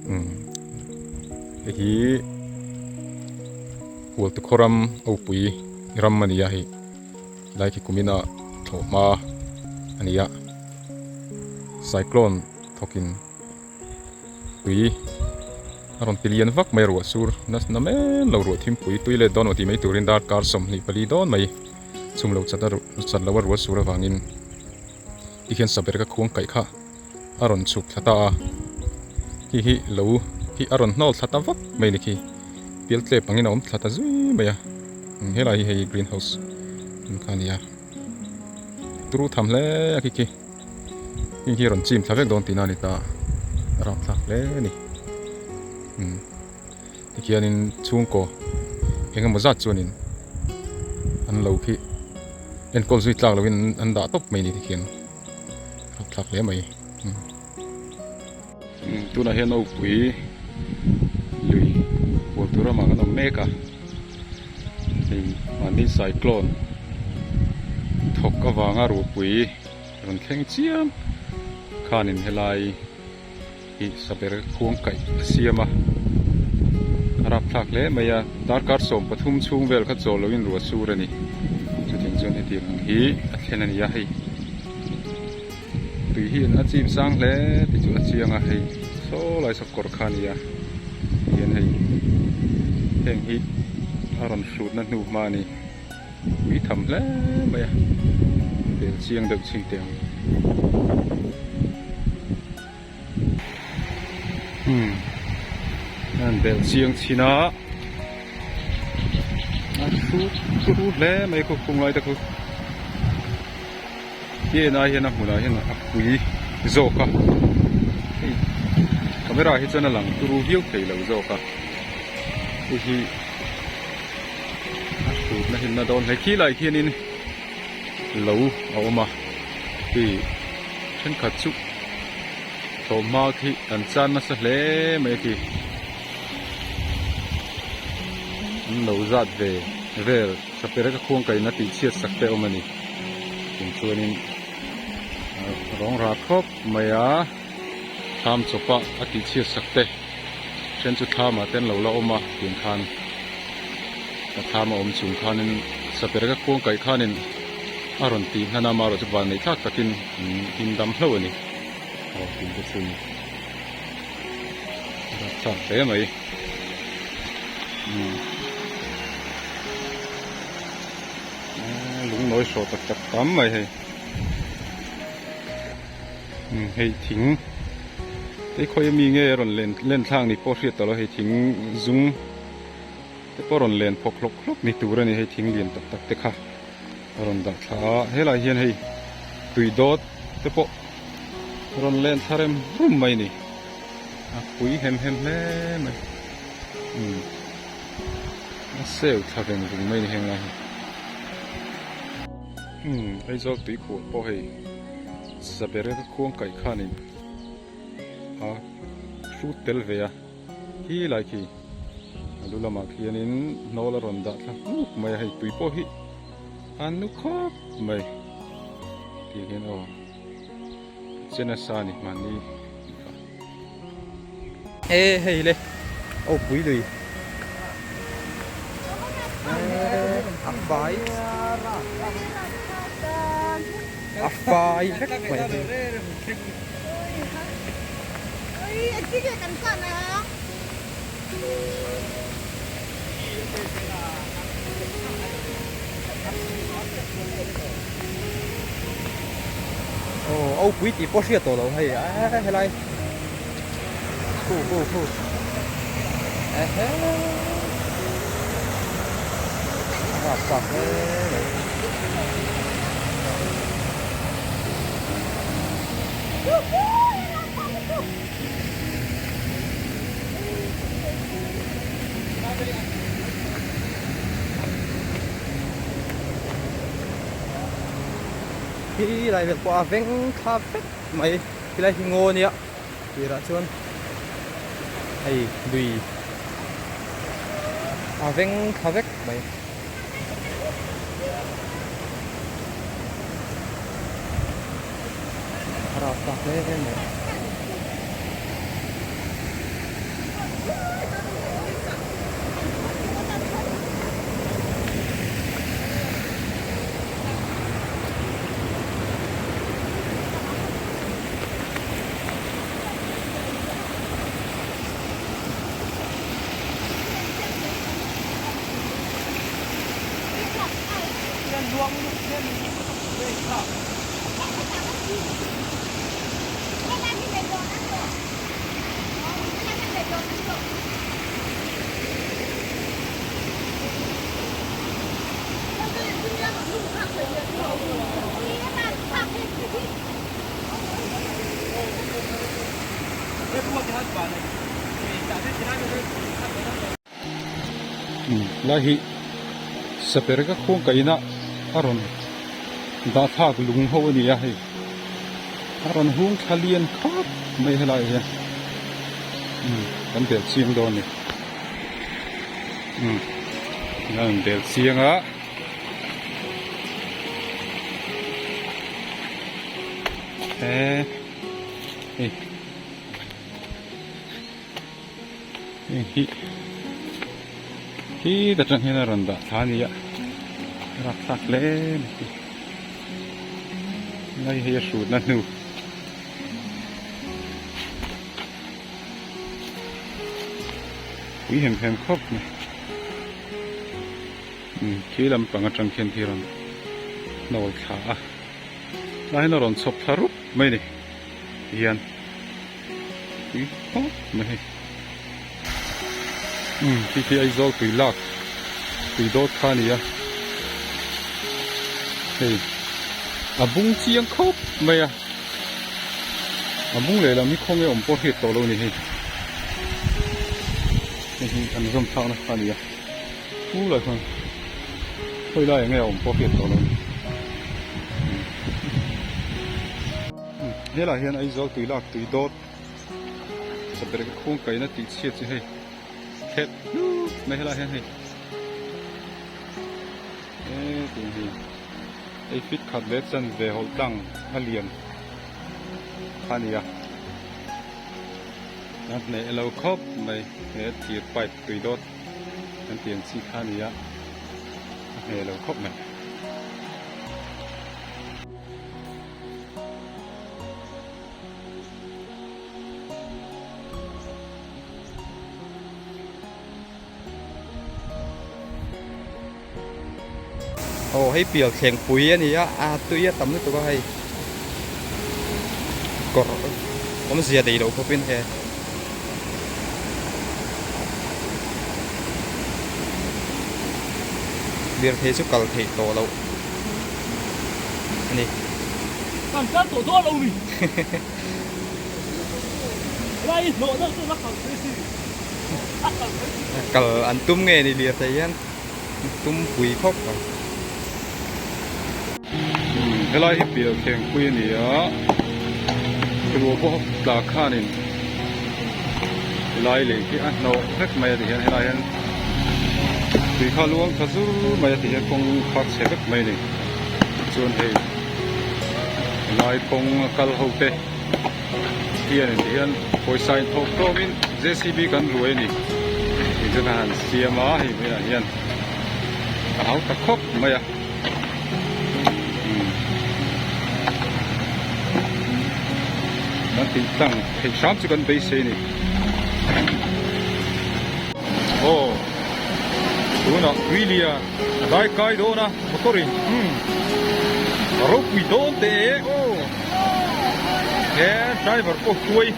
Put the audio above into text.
Umm hei hi Hualtukhaw ram Opui ram a ni a hei lai khi kumina thlawh hma a ni a cyclone thawkin tui a rawn ti lian vak mai a ruah sur na men lo ruah thimpui tui let dawn aw tih mai turin darkar 24 dawn mai chhum lo chat a chat lo a ruah sur avangin tikhian saber ka khuang kaih kha a rawn chhuk thla ta a khi hi lo hi a rawn hnawl thla ta vak mai ni khi pial tlep angin a awm thla ta zui mai a helai hi hei green house ang kha a ni a turu tham hle a khi khi. Heng hi rawn chim thla vek dawn tihna a ni ta a rapthlak hle a ni umm tikhianin chhungkaw eng emaw zat chuanin an lo khi enkawl zui tlak loin an dah tawp mai a ni tikhian rapthlak hle mai umm tunah hian Opui lui hual tur ramah kan awm mek a hei mahni cyclone thawk avanga rupui. Rawn thleng chiam khanin helai hi saber khuang kaih a siam a, a rapthlak hle mai a, darkar 13 chhung vel kha chawl loin ruah sur a ni, chutiang chuan hetiang ang hi a thlen a ni a hei tui hi a chim sang hle tih chu a chiang a hei saw lai saw kawr kha a ni a tihian hei heng hi a rawn hrutna hnu hma a ni. Ui tham hle mai a, bel chiang deuh chhin teh ang. Hmm, an bel chiang chhin a, a thu thu hle mai khu khung lai te khu. Khi en ai hian a hmunah hian a pui zawk a, hei camera hi chuan a lang turu viau thei lo zawk a, hei hi. A hrutna hi na dawn hle khilai khianin lo a awm a hei thenkhat chu thlawhhma khi an chan nasa hle mai a khi an lo zat ve vel saperek a khuang kaina tih chhiat sak te a awm a ni chung chuanin rawng rah khawp mai a thlam chawpa a tih chhiat sak te. Then chu thlamah te an lo la awm a tiang khan a thlam a awm chung khanin saperek a khuang kaih khanin a rawn tih hnan a amaherawh chu van neih thlak takin an him dam hlauh a ni aw tin te chu a rapthlak hle mai umm lungnawi hrawh tak tak tam mai hei. Umm hei thing te khawi ami nge rawn len len thlak ni pawh hriat tawh lo hei thing zum te pawh rawn len phawk hlawk hlawk ni tur a ni hei thing lian tak tak te kha a rawn dah thla a helai hian hei tui dawt te pawh rawn len thla rem rum mai a ni a pui hem hem hle mai umm a seu thla veng vung mai a ni heng lai hi umm Aizawl tuikhuah pawh hei. Saber ka khuang kaih khanin a hrut tel ve a, khi lai khi a lu lamah khianin hnawl a rawn dah thla hnuk mai a, hei tui pawh hi a nu khawp mai tih hian aw che nasa a ni mahni kha. E hei le aw pui lui a fai a fai vek mai hei. Aw aw pui tih pawh hriat tawh lo hei a helai khu khu khu ehe a rap tak hle mai. Hi lai vel pawh a veng thla vek mai helai hi ngaw ania tirah chuan hei lui a veng thla vek mai. A rap tak hle mai. Lai hi saper ka khuang kaina a rawn dah thlak lung ho a ni a hei a rawn hung thla lian khawp mai helai ah hian kan bel chiang dawn a ni a rawn bel chiang a. He hei heng hi khi ta tang hian a rawn dah thla a ni a rapthlak hle mai hi lai hei a hrutna hnu. Pui hem hem khawp mai. Umm khi lampang atang khian khi rawn hnawl thla a tlai hian a rawn chhawp thla rup mai a ni tihian tui khawp mai hei umm khi khi Aizawl tui lak tui dawt kha a ni a hei a bung chiang khawp mai a a bung lehlam hi khawnge awm pawh hriat tawh lo a ni hei hei hi an zawm thlakna kha a ni a. Pu lai khan khawi lai enge a awm pawh hriat tawh lo a ni. Helai hian Aizawl tui lak tui dawt saber ka khung kaina tih chhiat chu hei thlep hlut mai helai hian hei e tih hi hei fit khat leh chanve hawlh tlang a lian a ni a a hneh lo khawp mai he thir pipe tui dawt. Kan tiang chi kha a ni a, a hneh lo khawp mai. Aw hei pial thleng pui a ni a, a tui a tam lutuk a hei kawr awmzia nei loh khawpin he. Lirthei chu kal theih tawh loh a ni. Kan kal tawh dawn lo ni. Helai hi hnawh deuh chuan a kal phei si. A kal phei si. Kal an tum nge ni lirthei hian tum pui khawp mai. Helai hi pial thleng pui a ni a, ruah pawh tla khanin helai lei hi a hnawh vek mai a ti hian helai hian tui kha luang tha zur mai a ti hian kawng kha chhe vek mai a ni chuan hei helai kawng a kal ho te hianin ti hian pawisa inthawk tlawmin J C B kan ruai a ni tih chuan a han siam a hei hmunah hian a hau ta khawp mai a. Kan tih tlang theih hram chu kan beisei a ni. Aw tunah tuilia a dai kai dawn a motor in umm a ropui dawn teh e aw he driver pawh hruai